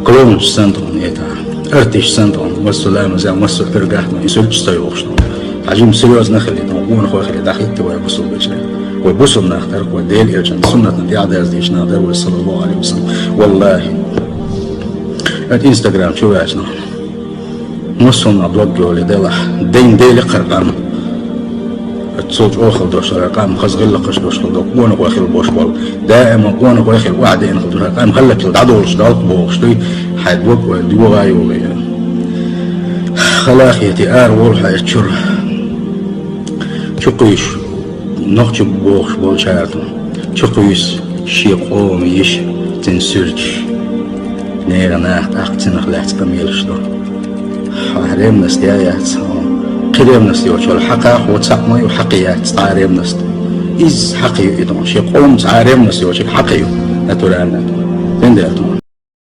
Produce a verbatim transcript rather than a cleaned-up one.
Клоунаш санна тхона, это, артист санна тхона, массо а ламаза, массо а пергахь, но и суьрташ ца йохуш тхона. Хьажим серьёзно хили тхона, гонахой хили, дахитта вай бусулба чу. Вай бусулба нах дар, вай Дела элчан суннатна тӀаьхьадаздийча нах дар, вай саллаллаху алейхи ва саллям. Валлахи. Это Инстаграм чу ваьча нах. Массо а нах дог йолий делахь, дайн дели кхар къам. Цул чӀогӀа хила дош хилар къам, хаза гӀиллакхаш дош хила дог, къонахой хила бош болу. Даима къонахой хила, охьадеана хила дош, къам хӀаллакьхила дӀадолуш, далкъа бохуш дуй, хьайн дог вай дуьйгӀа йолу я. Халахети ара волу хьайн чуьра. Чукхуьйсу, нохчи бохуш болчара тхо. Чукхуьйсу шен къоман йиша, цуьнан суьрташ. Нехан наха тӀаккха цунах лаьцна къамелаш до. Хьан ревность я яц? Кхин ревность йоцуш вара хьакха, хьо цхьаъ ма ю, хьакха яц цхьа а ревность. Иза хьакха ю и тхуна. Шен къоман цхьа а ревность йоцург хьакха ю. Натурально. Финдера.